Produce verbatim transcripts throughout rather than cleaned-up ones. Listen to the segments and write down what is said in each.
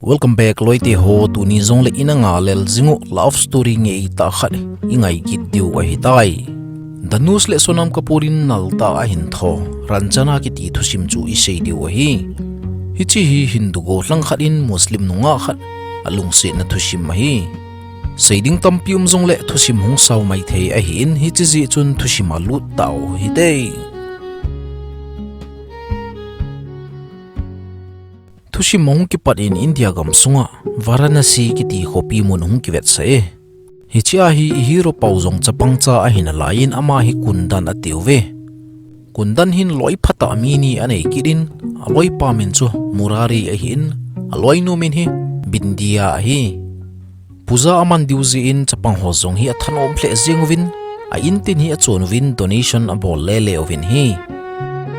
Welcome back loite ho, tuni jongle ina ngalel jingu love story ngeitah khat ingai kit diu ahitai. Dhanush le Sonam Kapoor in naltah a ahin tho Ranjana kiti thusim chu isei diu ahi. Hiche hi Hindu gollhang khat in Muslim nungah khat alungsetna thusim ahi. Seiding tampi um jongle thusim hung sao maithei ahin, hiche jeh chun thusim a lut tau hite. Thusim ahung kipat in India gamsunga Varanasi kiti khopi mun ahung kivetsah e. Hichea hi i hero pau jong chapang cha ahi nalaiyin ama hi Kundan atiuve. Kundan hin loi phatah mi ni anei kit in, aloipa min chu Murari ahin, aloinu min hi Bindia ahi. Puja aman diu jeh in chapang ho jong hi athanom lheh jeng uvin, a intin hi achon uvin donation abol lele uvin ahi.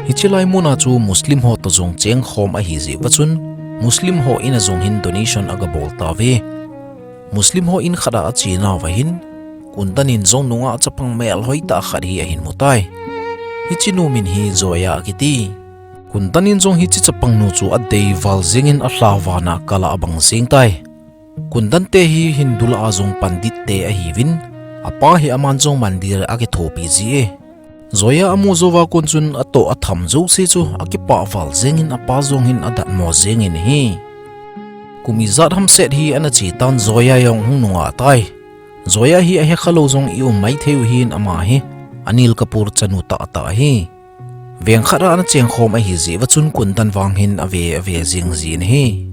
Hiche lai muna chu Muslim ho toh jong chengkhom ahi jeh uva chun, Muslim ho in a jong hin donation agabol tauve. Muslim ho in khat a achenauva hin, Kundan in jong nungah chapang melhoi tah khat hi ahin mutai. Hichenu min hi Zoya akiti. Kundan in jong hiche chapangnu chu adei val jengin alha vana kal a abang jeng tai. Kundante hi Hindu lah a jong Pandit te ahiuvin, apa hi aman jong mandir a akithopi ji e. Zoya amu jouva kon chun atoh atham jouse chu akipah val jengin apa jong hin adatmo jengin ahi. Kum ijat hamset hi ana che tan, Zoya jong hung nungah tai. Zoya hi ahekhalou jong i um maithei u hin, ama hi Anil Kapoor chanu tahtah ahi. Veng khat a ana chengkhom ahi jeh uva chun Kundan vang hin ave ave jing jin ahi.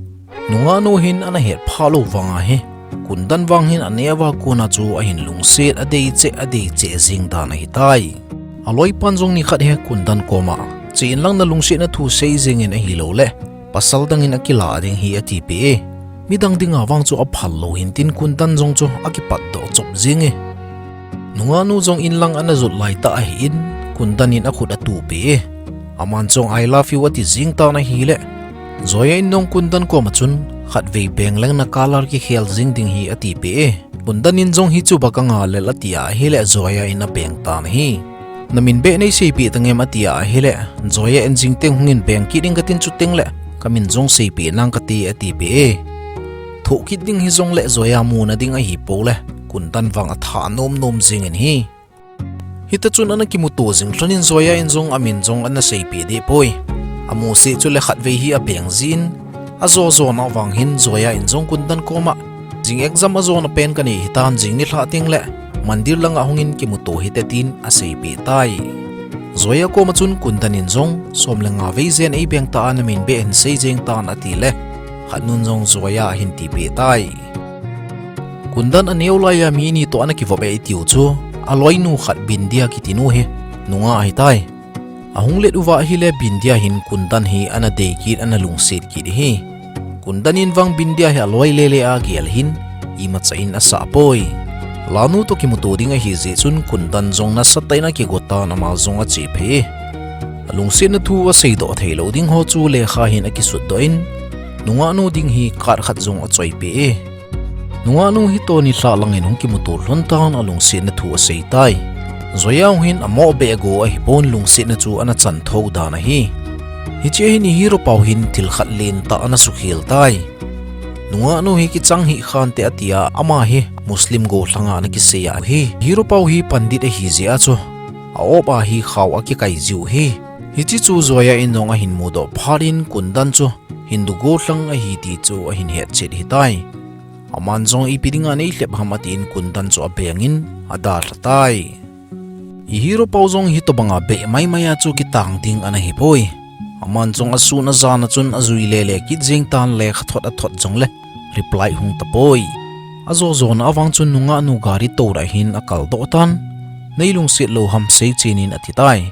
Nungahnu hin ana hetphah lou vanga hi Kundan vang hin aneova kona chu ahin lungset adei cheh adei cheh jing dan ahitai. Aloipan jong nikhat hi Kundan koma, che inlang nalungsetna thu sei jengin ahilouleh pasal dangin akilah ding hi atipeh e. Midang dinga vang chu aphal lou hintin Kundan jong chu akipatdoh chop jeng e. Nungahnu jong inlang ana jot laitah ahin, Kundan in akhut atuhpeh e. Aman jong I love you ati jeng tan ahile, Zoya in jong Kundan koma chun khatvei beng leng na color kikhel jeng ding hi atipeh e. Kundan in jong hichu baka ngalel atia ahile Zoya in abeng tan ahi. Namin beh neiseipeh tangem atia ahile, Zoya in jingteng hungin beng kit ding katin, chutengle kamin jong seipeh nang kate atipeh e. Thoh kit ding hijongle Zoya muna ding ahipoule, Kundan vang atha nomnom jengin ahi. Hitachun ana kimuto jing lhonin Zoya in jong amin jong ana seipeh dehpoi. Amuseh chule khatvei hi abeng jin, ajo jona vang hin Zoya in jong Kundan koma, jing exam ajona pen kanei hitan, jing nilhah tengle mandir langa hungin kimuto hite tin aseipeh tai. Zoya koma chun Kundan in jong, som le nga vei jen eibeng tah a namin beh hin sei jeng tan atile, khatnun jong Zoya ahin tipeh tai. Kundan aneo laiya mi ni toh ana kivop e itiu chu, aloinu khat Bindia kitinu hi nungah ahitai. Ahung let uva ahile Bindia hin Kundan hi ana dei kit, ana lungset kit ahi. Kundan in vang Bindia hi aloi lele a agel hin, imacha in asahpoi. Lanu toh kimuto ding ahi jeh chun Kundan jong nasatah in akigo tan, ama jong achephei e. Alungsetna thu aseidoh theilou ding ho chu lekha hin akisutdoh in, nungahnu ding hi card khat jong achoipeh e. Nungahnu hitoh nilhah langin hung kimuto lhon tan, alungsetna thu aseitai. Zoya hin amoh beh ago ahipon, lungsetna chu ana chan thou dan ahi. Hichea hin i hero pau hin thil khat lentah ana sukhel tai. Nungahnu hi kichang hih khante atia, ama hi Muslim gollhanga ana kisei ahi. Hero pau hi Pandit ahi jeh a chu, a-op a hi khao akikai jiu ahi. Hiche chu Zoya in jong ahin mudoh phat in Kundan chu Hindu gollhang ahi ti chu ahin hetchet ahitai. Aman jong ipi dinga neilhep ham atin Kundan chu abengin adalha tai. I hero pau jong hitobanga beh maimai a chu kitang ding ana hipoi. Aman jong asun ajan a chun ajui lele kit jeng tan, lekhathot athot jongle reply hung tapoi. Ajo jona avang chun nungahnu gari touna hin akaldoh tan, neilungset lou ham seichen in atitai.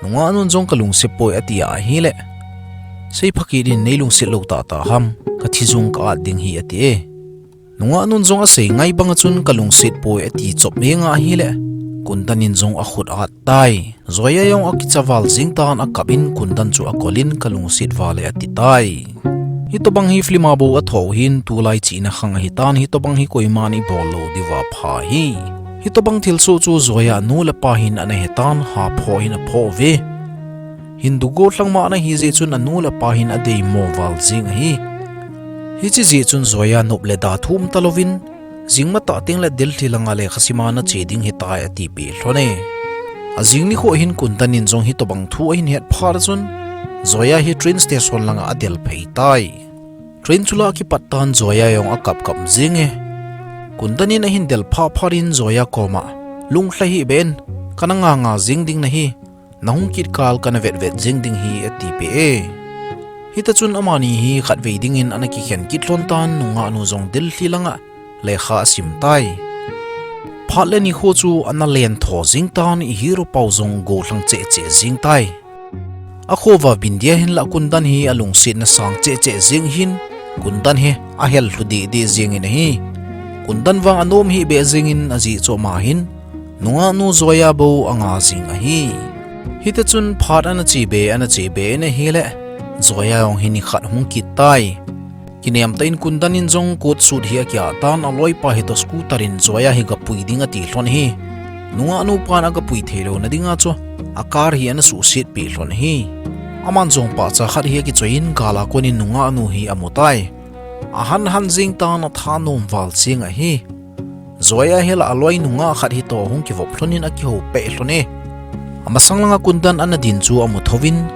Nungahnun jong kalungset poi atia ahile, seipha kit in, neilungset lou tahtah ham, kathi jong ka-at ding hi ati e. Nungahnun jong asei ngai banga chun kalungset poi ati chop henga ahile, Kundan in jong akhut at tai. Zoya jong akicha val jeng tan, akap in Kundan chu akol in kalungset val e ati tai. Hitobang hi film a bou athoh u hin, tulai chihna khang ahitan, hitobang hi koiman ibol lou diuva pha hi. Hitobang thilsoh chu Zoya anu le apa hin ana hetan, haphoh hin aphoh uve. Hindu gollhang ma ana hi jeh chun anu le apa hin adeimo val jeng ahi. Hiche jeh chun Zoya nop le da thum talouvin, jing matah tengle Delhi langa lekha sima nache ding ahitai atipeh lhon e. Ajing nikho hin Kundan in jong hitobang thu ahin het phat chun, Zoya hi train station langa adel phei tai. Train chu lah akipat tan Zoya jong akap kap jing e. Kundan in ahin del phat phat in Zoya koma, lunglhai hih beh in, kana nga nga jing ding nahi, nahung kit kal kana vet vet jing ding ahi atipeh e. Hita chun amani hi khatvei dingin ana kikhen kit lhon tan, nungah nu jong Delhi langa lekha asim tai. Phat le nikho chu ana len tho jing tan, i hero pau jong gollhang cheh cheh jing tai. Akhoh uva Bindia hin lah Kundan hi alungsetna sang cheh cheh jing hin, Kundan hi ahel lhu deh deh jingin ahi. Kundan vang anom hih beh jingin ajeh chu ama hin, nungah nu Zoya bou anga jing ahi. Hita chun phat ana che be ana che be in ahile, Zoya jong hi nikhat hung kit tai. Kinem tah in Kundan in jong coat suit hi akiah tan, aloipa hitoh scooter in Zoya hi gapui ding ati lhon ahi. Nungah nu pan agapui thei louna dinga chu, a car hi ana suhset peh lhon ahi. Aman jong pahcha khat hi akichoi in gal a kon in nungah nu hi amu tai. Ahan han jing tan, atha nom val jing ahi. Zoya hi lah aloi nungah khat hitoh hung kivop lhon in akihou peh lhon e. Amasang langa Kundan ana din chu amu thouvin,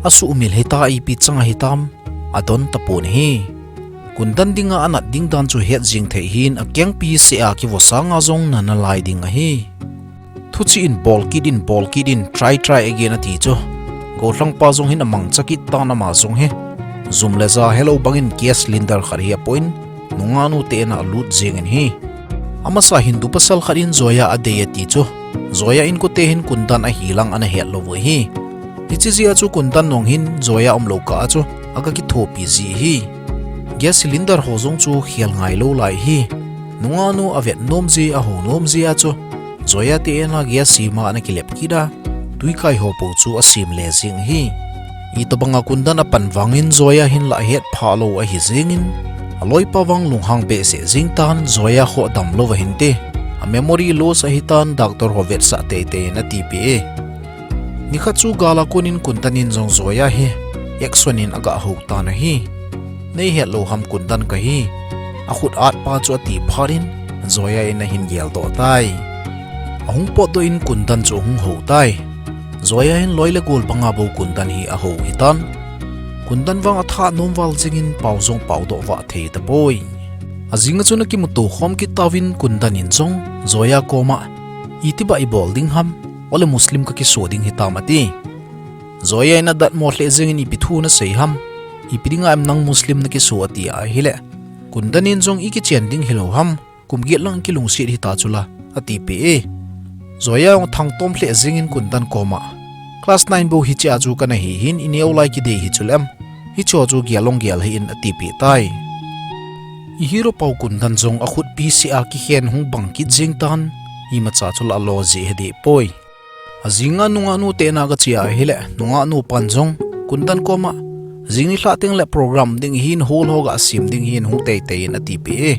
asuhmil hita, ipi chang ahitam, adon tapon ahi. Kundan dinga anat ding dan chu het jing thei hin, akengpi seh a kivo sanga jong nana lai ding ahi. Thuchih in bol kit in, bol kit in, try try again ati chu. Gollhang pa jong hin amangcha kit tan, ama jong hi jum le ja helou bangin gas cylinder khat hi apoh in, nungah nu te in'a alut jingin ahi. Amasa Hindu pasal khat in Zoya adei ati chu, Zoya inkote hin Kundan ahi lang ana het lou u ahi. Hiche jeh a chu Kundan jong hin Zoya umlou kah a chu aga kithopi ji ahi. Gas cylinder ho jong chu khel ngai lou lai ahi. Nungah nu avet nom ji, ahou nom ji a chu, Zoya te in'a gas sema ana kilep kit a, twikai ho pou chu asem le jing ahi. Itobanga Kundan apan vangin Zoya hin lah ahet phah lou ahi jingin, aloipa vang lunghang behseh jing tan, Zoya khoh damlou va hinte, a memory loss ahitan, doctor ho vetsah teitei in atipeh e. Nikhat chu gal a kon in Kundan in jong Zoya hi action in aga hou tan ahi. Nei het lou ham Kundan kahi, akhut at pa chu ati phat in Zoya in ahin geldoh tai. Ahung potdoh in Kundan chu ahung hou tai. Zoya hin loi le gol banga bou Kundan hi ahou hitan. Kundan vang atha nom val jingin pao jong paodoh vah thei tapoi. Ajing a chun akimuto khom kit tauvin Kundan in jong Zoya koma, itibang ibol ding ham, ole Muslim kakiso ding hitam ati. Zoya in adatmo lheh jingin ipi thu nasei ham, ipi dinga em nang Muslim nakiso ati ahile, Kundan in jong ikichen ding hilou ham, kum get lang kilungset hita chula, atipeh e. Zoya jong athangtom lheh jingin Kundan koma, class nine bou hichea chu kana hi hin, ineo lai kidei hi chuleh em, hicheho chu gel jong gel hih in atipeh tai. I hero pau Kundan jong akhutpi seh a kikhen hung bang kit jing tan, imacha chula alo jeh hideh poi. Ajing a nungah nu te in'a aga che ahile, nungah nu pan jong Kundan koma, jing nilhah tengle program ding ahin, hall ho ga sem ding ahin, hung teitei in atipeh e.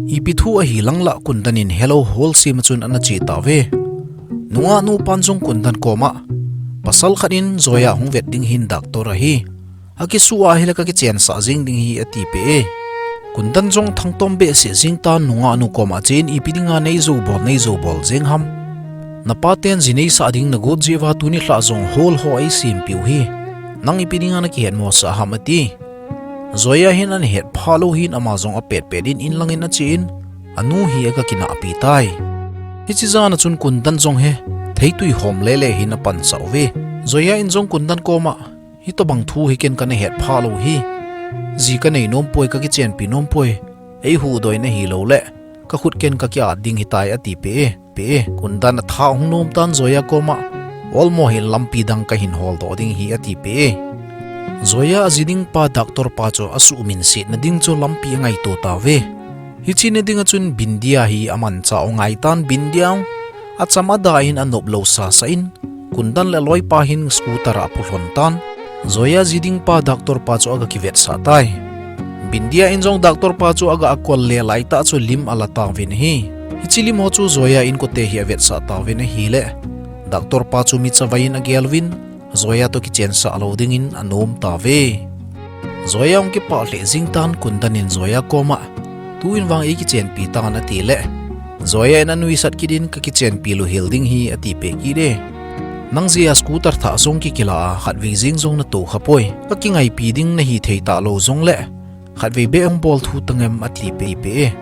Ipi thu ahi lang lah Kundan in helou hall sem a chun ana che tauve. Nungah nu pan jong Kundan koma, pasal khat in Zoya hung vet ding ahin, doctor ahi. Akisuh ahile kakichensah jing ding ahi atipeh e. Kundan jong athangtom behseh jing tan, nungah nu koma achen, ipi dinga neijou bol, neijou bol jing ham. Napa ten ji neisah ding nagot jeh uva tuni nilhah jong hall ho eisem piu hi. Nang ipi dinga nakihetmosah ham ati. Zoya hin ana het phah lou hin ama jong apet pet in in langin achen, anu hi aga kinahpi tai. Hiche jan a chun Kundan jong hi theitui hom lele hin apansah uve. Zoya in jong Kundan koma, hitobang thu hi ken kana het phah lou hi. Ji kanei nom poi, kakichenpi nom poi. Eihuhdoh in ahilou le, kakhut ken kaki-at ding hitai atipeh e, peh e. Kundan atha ahung nom tan Zoya koma, olmo hin lampi dang kahin holdoh ding ahi atipeh e. Zoya aji ding pa doctor pa chu asuhminsetna ding chu lampi angaito tauve. Hiche ni ding a chun Bindia hi amanchah u angaitan, Bindia jong acham ada in anop lou sasa in, Kundan le aloipa hin scooter a apu lhon tan, Zoya ji ding pa doctor pa chu aga kivetsah tai. Bindia in jong doctor pa chu aga akol le laitah chu lim ala tauvin ahi. Hiche lim ho chu Zoya inkote hi avetsah tauvin ahile, doctor pa chu mi chavai in agel uvin, Zoya toh kichensah lou dingin anom tauve. Zoya ahung kipah lheh jing tan Kundan in Zoya koma, "Tuin vang eikichenpi tan," ati le, Zoya in anuisat kit in, "Kakichenpi lou hel ding ahi," ati peh kit e. "Nang jeh a scooter thah jong kikila a, khatvei jeng jong natou khapoi. Kakingaipi ding nahi thei talou jongle, khatvei beh hung bol thu tangem," ati peh peh e.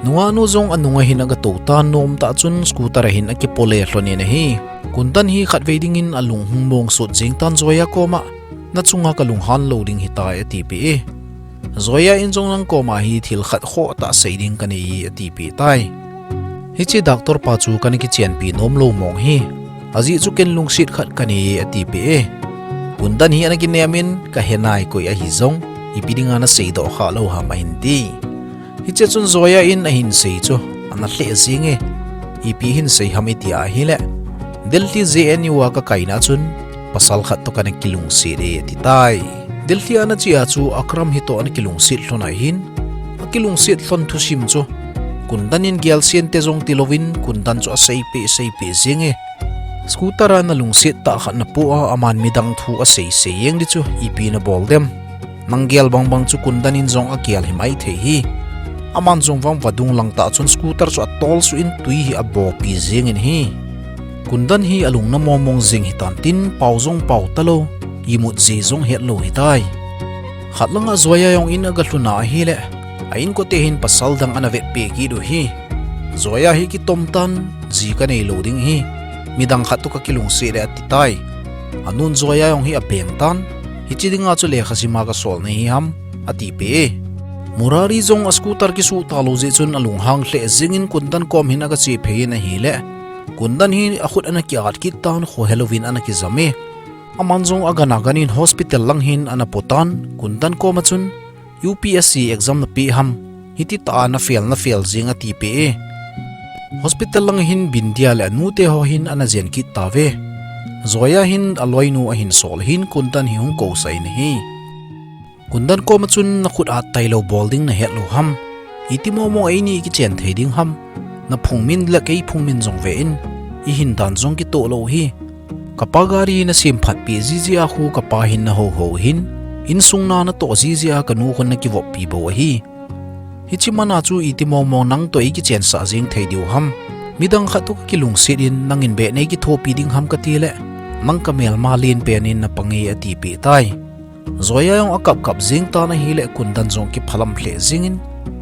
Nungahnu jong anunga hin agatou tan, nomtah chun scooter a hin akipole lhon in ahi. Kundan hi khatvei dingin alung hung mong sot jeng tan Zoya koma, "Nachunga kalunghan lou ding ahitai," ati peh e. Zoya in jong, "Nang koma hi thil khat khoh tah sei ding kanei e," ati peh tai. "Hiche doctor pa chu kana kichenpi nom lou mong ahi. Ajeh chu ken lungset khat kanei e," ati peh e. Kundan hi ana kinem in, "Kahe nai koi ahi jong, ipi dinga nasei doh kha lou ham," ahin ti. Hiche chun Zoya in ahin sei chu ana lheh jeng e. "Ipi hin sei ham," iti ahile, "Delhi J N U a kakaina chun pasal khat toh kana kilungset e," ati tai. "Delhi a nache a chu Akram hitoh ana kilungset lhon ahin," akilungset lhon thusim chu Kundan in gelsen te jong tilouvin Kundan chu asei peh, sei peh jeng e. "Scooter a nalungset tah khat napoh a, aman midang thu asei sei jeng ding chu ipi nabol dem. Nang gel bangbang chu Kundan in jong agel himai thei ahi. Aman jong vang vadung lang tah chun scooter chu atol suh in tui hi abopi jeng in ahi." Kundan hi alung namo mong jeng hitan tin, pao jong pao talou, imut ji jong het lou ahitai. Khat langa Zoya jong in agalhun ahile, a inkote hin pasal dang ana vetpeh kit u ahi. Zoya hi kitom tan, "Ji kanei lou ding ahi. Midang khat toh kakilungset e," ati tai. Anun Zoya jong hi abeng tan, "Hiche dinga chu lekha sima kasol nahi ham," ati peh e. Murari jong a scooter kisuh talou jeh chun alunghang lheh jeng in Kundan kom hin agache phei in ahile, Kundan hi akhut ana ki-at kit tan, khohe louvin ana kijam e. Aman jong agan agan in hospital lang hin ana po tan, Kundan koma chun, "U P S C exam napeh ham? Hiti tah a nafail, nafail jeng," ati peh e. Hospital lang hin Bindia le anute ho hin ana jen kit tauve. Zoya hin aloinu ahin sol hin Kundan hi hung kousah in ahi. Kundan koma chun, "Nakhut at tailou bol ding nahet lou ham? Iti momo eini kichen thei ding ham? Naphung min le kei phung min jong ve in, ihin dan jong kitoh lou ahi. Kapa gari nasem phat peh jiji a khu kapa hin nahou hou hin, insung na natoh jiji a kanu khun nakivoppi bou ahi. Hiche mana chu iti momo nang toh eikichensah jeng thei diu ham? Midang khat toh kakilungset in nangin beh neikithopi ding ham kati le, nang kamelma len pen in napang e," ati peh tai. Zoya jong akap kap jeng tan ahile Kundan jong kiphalam lheh jeng in,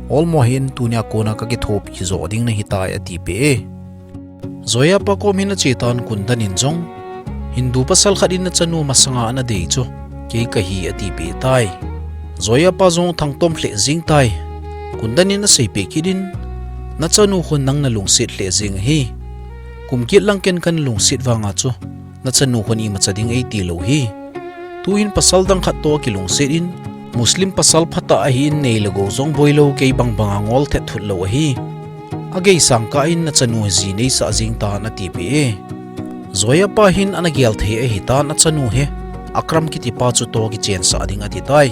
"Olmo hen, tunia kona kakithopi jo ding nahitai," ati peh e. Zoya pa kom hin ache tan Kundan in jong, "Hindu pasal khat in nachanu masanga ana dei chu kei kahi," ati peh tai. Zoya pa jong athangtom lheh jeng tai. Kundan in asei peh kit in, "Nachanu khun nang nalungset lheh jeng ahi. Kum kit lang ken kana lungset vanga chu nachanu khun imacha ding eiti lou ahi. Tuhin pasal dang khat toh akilungset in, Muslim pasal phatah ahin nei le gou jong boi lou, kei bangbanga ngol thet thut lou ahi. Agei sang kah in nachanu hi ji neisah jeng tan," ati peh e. Zoya pa hin ana gel thei ahitan achanu hi Akram kiti pa chu toh kichensah ding ati tai.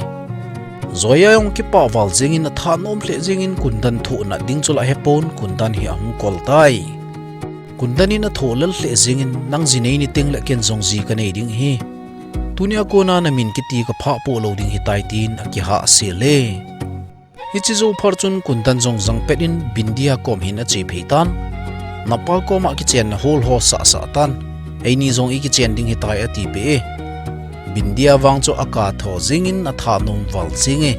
Zoya jong kipah val jeng in athanom lheh jeng in Kundan thoh nat ding chu lah hepon Kundan hi ahung kol tai. Kundan in athoh lel lheh jeng in, "Nang ji nei niteng le ken jong ji kanei ding ahi. Tunia kona namin kiti kaphah poh lou ding ahitai," tin akihah sel e. Hiche jou phat chun Kundan jong jangpet in Bindia kom hin ache phei tan. Napa koma kichenna hol ho sah sah tan, "Eini jong ikichen ding ahitai," ati peh e. Bindia vang chu akap tho jeng in athanom val jeng e.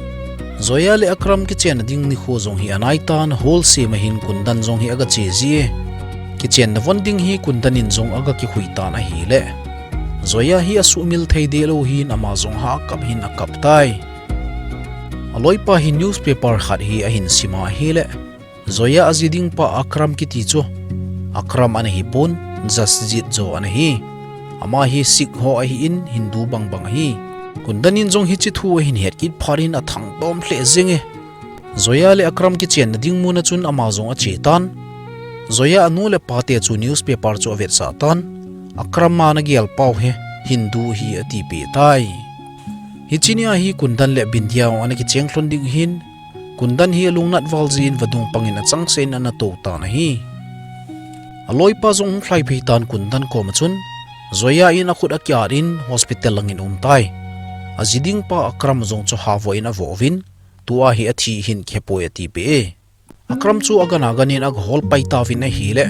Zoya le Akram kichenna ding nikho jong hi anai tan, hol sem a hin Kundan jong hi agache ji e. Kichenna von ding hi Kundan in jong agakikhui tan ahile, Zoya hi asuhmil thei deh lou hin ama jong hah kap hin akap tai. Aloipa hi newspaper khat hi ahin sim a ahile, Zoya aji ding pa Akram kiti chu Akram ana hipon, Jasjit jo ana hi. Ama hi Sikh ho ahin, Hindu bangbang ahi. Kundan in jong hiche thu ahin het kit phat in athangtom lheh jeng e. Zoya le Akram kichenna ding mun a chun ama jong ache tan. Zoya anu le apa te chu newspaper chu avetsah tan. Akram a nagel pau hi Hindu ahi ati peh tai. Hiche nia hi Kundan le Bindia jong ana kicheng lhon ding ahin, Kundan hi alungnat val jeh in vadung pang in achangseh in ana tou tan ahi. Aloipa jong hung lhai phei tan Kundan kom a chun, Zoya in akhut aki-at in hospital lang in aum tai. Aji dingpa Akram jong chu havoh in avoh uvin, tua hi athi hin khepoi atipeh e. Akram chu agan agan in agahol pai tauvin ahile,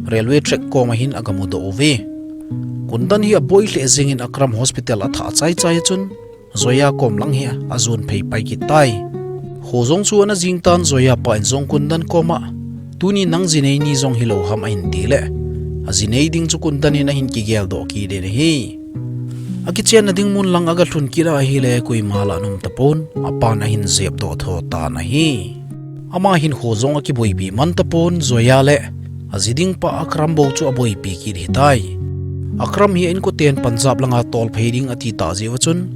railway track kom ahin agamudoh uve. Kundan hi aboi lheh jengin Akram hospital athah chaichai a chun, Zoya kom lang hi ajon phei pai kit tai. Kho jong chu ana jing tan, Zoya pa in jong Kundan koma, tuni nang jinei ni jong hilou ham ahin tile, ajinei ding chu Kundan in ahin kigeldoh kit in ahi. Akichenna ding mun lang agalhun kit ahile koima la ana um tapon, apan ahin jepdoh tho tan ahi. Ama hinkho jong akiboipi man tapon, Zoya le aji dingpa Akram bou chu aboipi kit hitai. Akram hi a-inkoten Punjab langa tolphei ding ati tah jeh uva chun,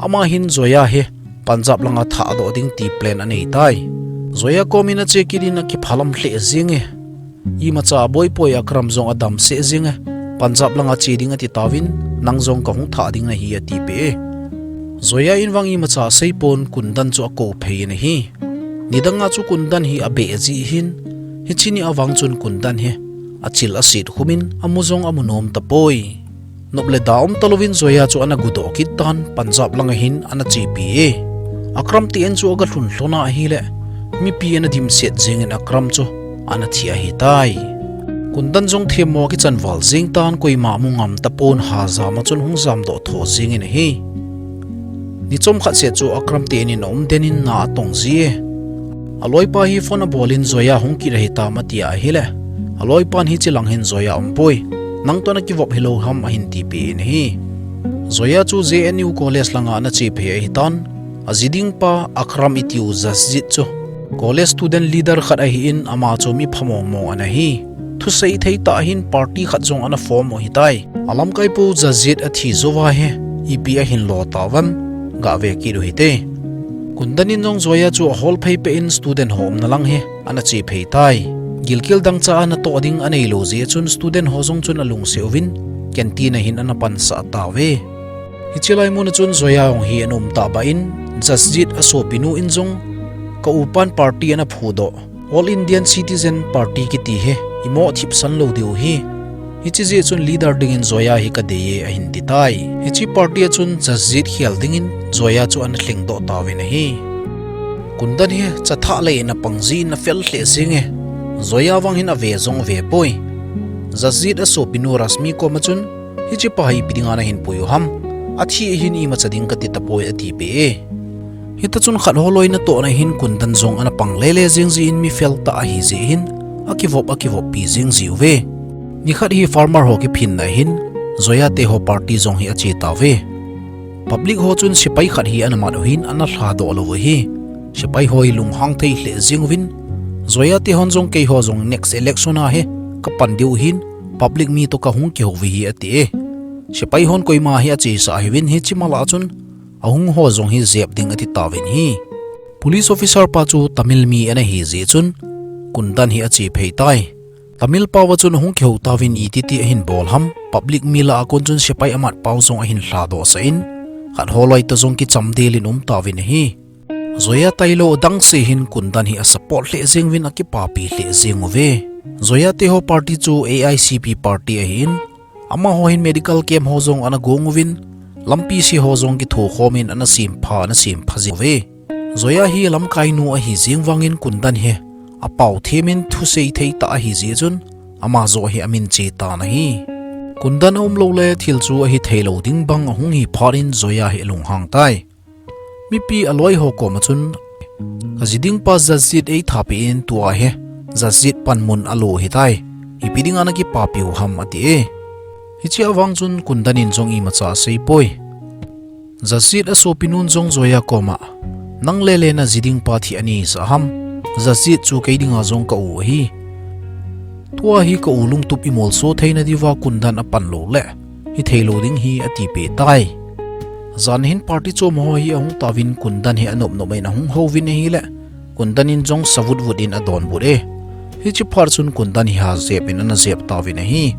ama hin Zoya hi Punjab langa thahdoh ding ti plan anei tai. Zoya kom in ache kit in akiphalam lheh jenge. Imacha aboipoi, Akram jong adamseh jenge. Punjab langa che ding ati tauvin, nang jong kahung thah ding nahi atipeh e. Zoya in vang imacha aseipon, Kundan chu akou phei in ahi. Nidanga chu Kundan hi abeh jeh hin, hiche nia vang chun Kundan hi achil aset khum in, amu jong amu nom tapoi. Nop le da um talouvin Zoya chu ana gudoh kit tan, Punjab langa hin ana chepi e. Akram te in chu agalhun lhon ahile, mipi ana dimset jengin Akram chu ana thi ahitai. Kundan jong themmo akichan val jeng tan, koima amu ngam tapon, hajam a chun hung jamdoh tho jengin ahi. Ni chomkhat seh chu Akram te in in aumden in na atong ji e. Aloipa hi phone abol in Zoya hung kit ahitam ati ahile, aloipan hiche lang hin Zoya aumpoi, nang toh nakivop hilou ham ahin tipeh in ahi. Zoya chu J N U College langa ana chephei ahitan, aji dingpa Akram itiu Jasjit chu college student leader khat ahin, ama chu mi pha mongmong ana hi. Thusei thei tah hin party khat jong ana form u hitai. Alamkaipu Jasjit athi jouva hi ipi ahin lo tauvem, gave kit u hite. Kundan in jong Zoya chu ahol phei peh in student ho umna lang hi ana chephei tai. Gilkel dangchah a natoh ding aneilou jeh chun student ho jong chun alungset uvin canteen a hin ana pansah tauve. Hiche lai mun a chun Zoya jong hi ana um tahbeh in, Jasjit asopinu in jong ka upan party ana phudoh, All Indian Citizen Party kiti hi imo thipsan lou diu hi. Hiche jeh chun leader dingin Zoya hi kadei e ahin titai. Hiche party a chun Jasjit khel dingin Zoya chu ana lhengdoh tauvin ahi. Kundan hi chathah lei in apang jin afel lheh jenge. Zoya vang hin ave jong avepoi. Jasjit asopinu Rashmi koma chun, hichepa hi ipi dinga nahin pui u ham? Athi ahin imacha ding kati tapoi atipeh e. Hita chun khat holoi natohna hin Kundan jong ana pang lele jeng jin, mi fel tah ahi jeh hin akivop akivoppi jeng jiuve. Nikhat hi farmer ho kiphinna hin Zoya te ho party jong hi ache tauve. Public ho chun sepai khat hi ana mat u hin ana lhadoh lou u ahi. Sepai ho hi lunghang thei lheh jeng uvin, Zoya te hon jong keiho jong next election a hi kapan diu hin, public mi toh kahung kihou u ahi ati e. Sepai hon koima hi achesah ahiuvin, hiche malah chun ahung ho jong hi jep ding ati tauvin ahi. Police officer pa chu Tamil mi ana hi jeh chun Kundan hi achephei tai. Tamil pao a chun ahung kihou tauvin ititi ahin bol ham, public mi lah a kon chun sepai amat pao jong ahin lhadohsah in, khat holoi toh jong kichamdel in um tauvin ahi. Zoya tailou adangse hin Kundan hi asupport lheh jeng uvin akipapi lheh jeng uve. Zoya te ho party chu A I C P party ahin, amaho hin medical camp ho jong ana gong uvin, lampi se ho jong kithokhom in ana sempha ana sempha jeng uve. Zoya hi lamkainu ahi jeng vangin Kundan hi apao them in thusei thei tah ahi jeh chun ama joh hi amin che tan ahi. Kundan aum lou le thil chu ahi theilou ding bang ahung hi phat in Zoya hi alunghang tai. Mipi aloi ho koma chun, kaji dingpa Jasjit eitha peh in tua hi Jasjit panmun alo hitai. Ipi dinga nakipapi u ham ati e. Hichea vang chun Kundan in jong imacha aseipoi. Jasjit asopinun jong Zoya koma, nang lele naji dingpa thi aneisah ham? Jasjit chu kei dinga jong ka u ahi. Tua hi ka u lungtup imolso theina diuva Kundan apan lou le, hi theilou ding hi atipeh tai. Jan hin party chom ho hi ahung tauvin Kundan hi anop nop in ahung houvin ahile, Kundan in jong savut vut in adonbut e. Hiche phat chun Kundan hi hajep in ana jep tauvin ahi.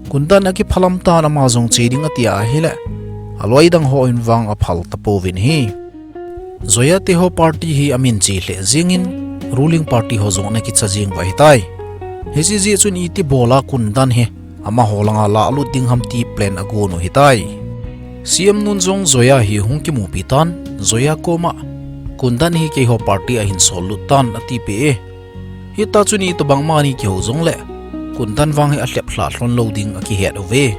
Kundan akiphalam tan, ama jong che ding ati ahile, aloi dang hon vang aphal tapouvin ahi. Zoya te ho party hi amin che lheh jengin, ruling party ho jong ana kicha jeng uva ahitai. Hiche jeh chun iti bola Kundan hi amaho langa lalut ding ham ti plan agon u ahitai. C M nun jong Zoya hi hung kimupi tan, Zoya koma, Kundan hi keiho party a hin sol lut tan ati peh e. Hita chun itobang mani kihou jongle, Kundan vang hi alhep lha lhon lou ding akihet uve.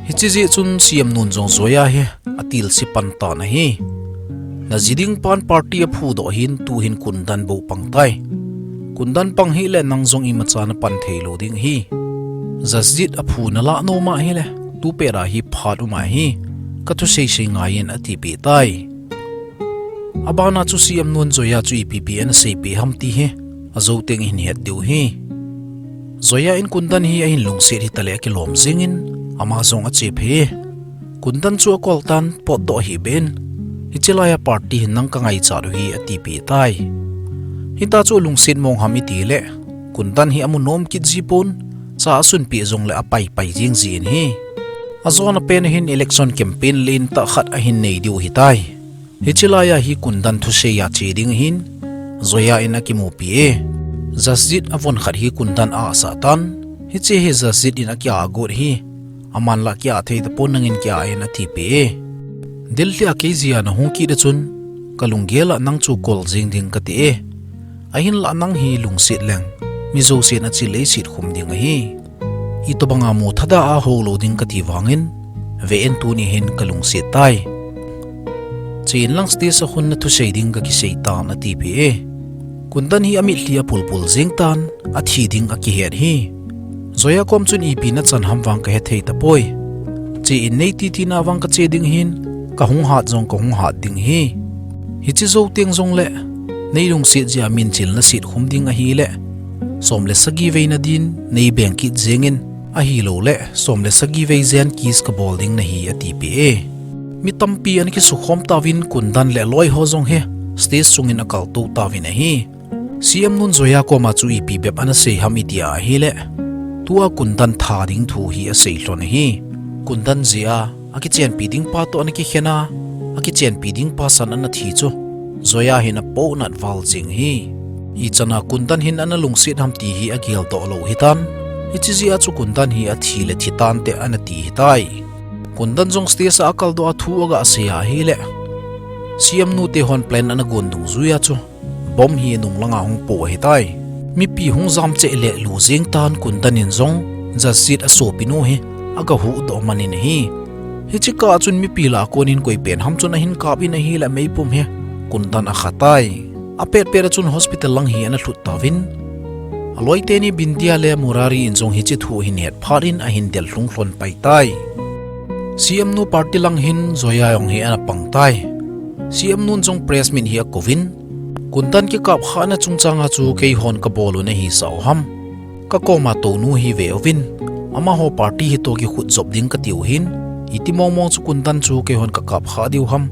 Hiche jeh chun C M nun jong Zoya hi atilse pan tan ahi. Naji ding pan party aphu doh hin tuhin Kundan bou pang tai. Kundan pang hile nang jong imacha napan thei lou ding ahi. Jasjit aphu nalah nom ahile, tupet a hi phat um ahi. Ka thusei sei ngai in ati peh tai. Abana chu C M nun Zoya chu ipi pi ana seipeh ham ti hi, ajou teng hin het diu ahi. Zoya in Kundan hi ahin lungset hita le akilom jing in, ama jong ache phei e. Kundan chu akol tan potdoh hih beh in, hiche lai a party hin nang ka ngaichat u ahi ati peh tai. Hita chu alungset mong ham iti le, Kundan hi amu nom kit ji pon, cha asun peh jongle apai pai jing ji in ahi. Ajona pen hin election campaign lentah khat ahin nei diu ahi tai. Hiche lai a hi Kundan thusei a che ding ahin, Zoya in akimupi e. Jasjit avon khat hi Kundan a asah tan, hiche hi Jasjit in akia agot ahi. Aman la kia thei tapon nangin kia in ati peh e. Delhi a kei jia nahung kit a chun, ka lunggel a nang chu kol jing ding kati e. Ahinla nang hi lungset leng, mi jousen achil eiset khum ding ahi. Itobanga mu thada a hou lou ding kati vangin, ve in tuni hin ka lungset tai. Chen lang stage a khun nathusei ding kakisei tan ati peh e. Kundan hi amitlhi apul pul jing tan, athi ding akihet ahi. Zoya kom chun ipi nachan ham vang kahethei tapoi. Che in nei titi na vang kache ding ahin, kahung hat jong kahung hat ding ahi. Hiche jou teng jongle, nei lungset jeh a minchil naset khum ding ahile, som le sagi vei nadin nei beng kit jeng in, ahiloule, som le sagi vei jen kiss kabol ding nahi ati peh e. Mi tampi ana kisukhom tauvin Kundan le aloi ho jong hi stage sungin akaltou tauvin ahi. C M nun Zoya koma chu ipi bep ana sei ham iti ahile, tua Kundan tha ding thu hi asei lhon ahi. Kundan jeh a, akichenpi ding pa toh ana kikhen a, akichenpi ding pa san ana thi chu, Zoya hin apohnat val jing ahi. Ichan a Kundan hin ana lungset ham ti hi ageldoh lou ahitan, hiche jeh a chu Kundan hi athi le thi tante ana ti ahitai. Kundan jong stage a akaldoh a thu agasei ahile, C M nu te hon plane ana gon dungjuia chu, bomb hi nung langa hung po ahitai. Mipi hung jam cheh le lu jeng tan Kundan in jong, Jasjit asopinu hi, agahuhdoh man in ahi. Hiche kah a chun mipi lah a konin koi pen ham chun ahin kap in ahile meipum hi, Kundan akha tai. Apet pet a chun hospital lang hi ana lhut tauvin, aloi teni Bindia le Murari in jong hiche thu ahin het phat in ahin del lhung lhon pai tai. C M nu party lang hin Zoya jong hi ana pang tai. C M nun jong press meet hi akouvin, Kundan kikap khahna chungchang a chu keihon kabol u nahisah u ham. Kakoma tounu hi ve uvin, amaho party hi toh kikhut jop ding katiu hin, iti mong mong chu Kundan chu keihon kakap khah diu ham.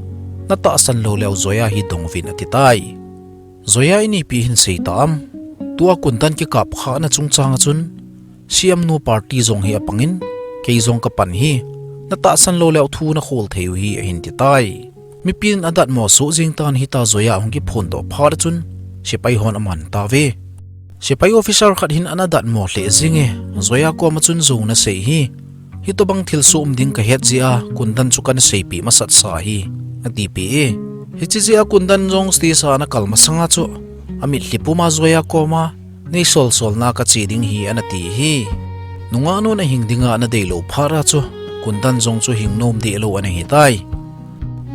Natahsan lou leu Zoya hi dong uvin ati tai. Zoya in ipi ahin sei tam. Tua Kundan kikap khahna chungchang a chun, C M nu party jong hi apangin, kei jong kapan hi, natahsan lou leu thu nakhol thei u hi ahin ti tai. Mipin adatmo soh jeng tan hita Zoya hung kiphondoh phat a chun, sepai hon aman tauve. Sepai officer khat hin ana datmo lheh jeng e, Zoya koma chun jou nasei hi. Hitobang thilsoh um ding kahet jeh a, Kundan chu kana seipeh masatsa hi, ati peh e. Hiche jeh a Kundan jong stage a ana kal masanga chu, amitlhi puma Zoya koma, nei sol sol na kache ding hi ana ti hi. Nungah nun ahing dinga ana deilou phat a chu, Kundan jong chu hing nom dehlou ana hitai.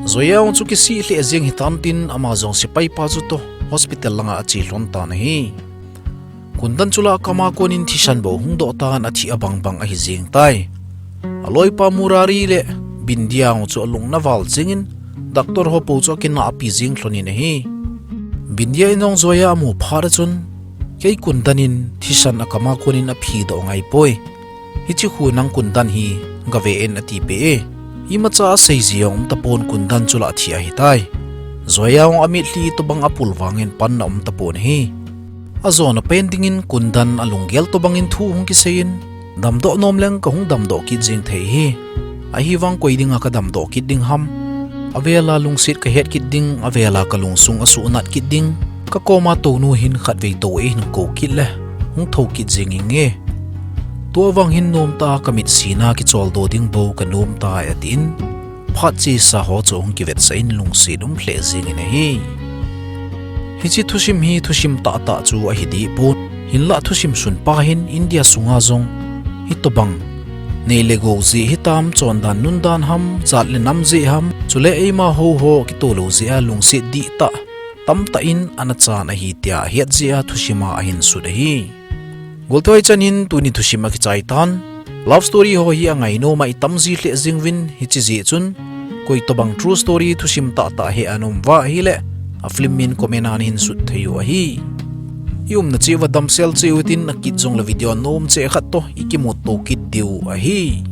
Zoya jong chu kisih lheh jeng hitan tin ama jong sepai pa chu toh hospital langa ache lhon tan ahi. Kundan chu lah a kama konin thisan bou hungdoh tan athi abang bang ahi jeng tai. Aloipa Murari le Bindia jong chu alung naval jengin doctor ho pou chu akinahpi jeng lhon in ahi. Bindia in jong Zoya amu phat a chun, kei Kundan in thisan akama konin aphidoh ngai poi. Hiche khu nang Kundan hi gave in ati peh e. Imacha asei ji jong um tapon Kundan chu lah athi ahitai. Zoya jong amitlhi tobang apul vangin panna um tapon ahi. Ajona pen dingin Kundan alunggel tobangin thu hung kiseiyin, damdoh nom leng kahung damdoh kit jeng thei hi. Ahivang koi dinga kadamdoh kit ding ham. Avela lungset kahet kit ding, avela kalungsung asuhnat kit ding. Kakoma tounu hin khatvei tou eihin kou kit le, hung thou kit jeng inge. Tua vang hin nomtah a kamitsi na kicholdo ding bou kanom tai atin. phat chesa ho chu hung kivetsah in lungset um lheh jengin ahi. Hiche thusim hi thusim tahtah chu ahi deh pon. Hinlah thusim sunpa hin India sunga jong hitobang nei le gou jeh hitam, chondan nundan ham, jat le nam jeh ham, chule eima hou ho kitoh lou jeh a lungset dihtah tamtah in ana chan ahi tia het jeh a thusim a ahin sut ahi. Goltehoi chan hin tuni thusim akichai tan. Love story ho hi angainom a itam ji lheh jeng uvin, hiche jeh chun koi tobang true story thusim tahtah he anom uva ahile, a film min comment a nahin sut thei u ahi. I umna cheh uva damsel cheh utin, akit jongle video nom cheh khat toh ikimuto kit diu ahi.